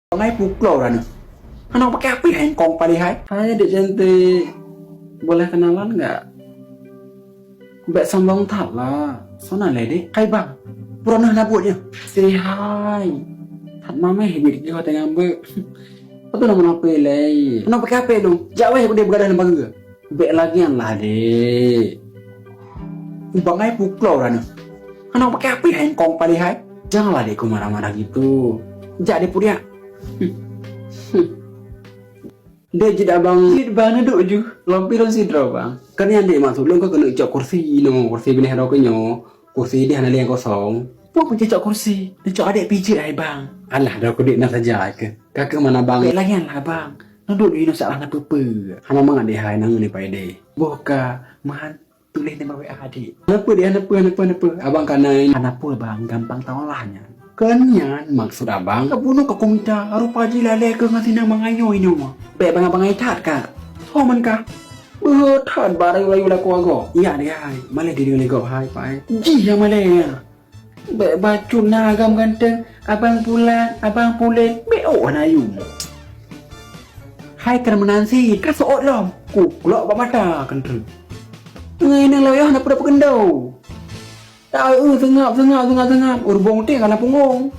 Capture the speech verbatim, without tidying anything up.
Bangai puklo dah ni. Hana pakai api hai kong pali hai. Hai dek cantik, boleh kenalan nggak? Bèk sombong that lah. Sona lé dek. Hai bang, pura na buet nyoe. Sehai. That mameh bit geuh watèe ngambek. Apa tu nama apa lé? Hana pakai api dong. Jak weh udah begadah lembaga geuh. Bèk lagian lah dek. Bangai puklo dah ni. Hana pakai api hai kong pali hai. Janganlah dek ku marah-marah gitu. Jak dek pudiak. Dek jeuet abang, jeuet bang neudok ju. Lom pi lôn sidroe bang. Kan nyan dek maksud lôn ka keuneuk cok kursi, nyoe kursi binéh droe keu nyoe. Kursi deh hana lé nyang kosong. Peue peucocok kursi? Neucok adek pijeuet hai bang. Alah, droe keu dek na saja ke. Ka keuh mana bang? Bèk layan lah bang. Neudok di inoe salah na peue-peue. Hana mangat deh hai nang ni pai deh. Boh ka mahan tuléh nembak W A adik. Hana peue deh, hana peue, hana peue, hana peue. Abang ka na ini. Hana peue bang, gampang taolah nyan. Kan nyan maksud abang. Ka bunoe ka kumita, rupa jih lalè keuh ngon sinang mangayo inoe. Bèk bangai-bangai that ka. Ho man ka. Beuhe that bak rayu-rayu lakoe agoe. Iya deh hai, malèe dideungoe lé gob hai pai. Jih nyang malèe nyan. Bèk bacut na agam ganteng, abang pulan, abang pulen, bèk ôk hana yum. Hai keuneuk meunan cit, ka seuôt lom. Kuklok bak mata keuntreuk. Ngai nang lawa hana peue peugeundo. Taeu seungab, seungab, seungab, seungab, urbong teh kana punggong.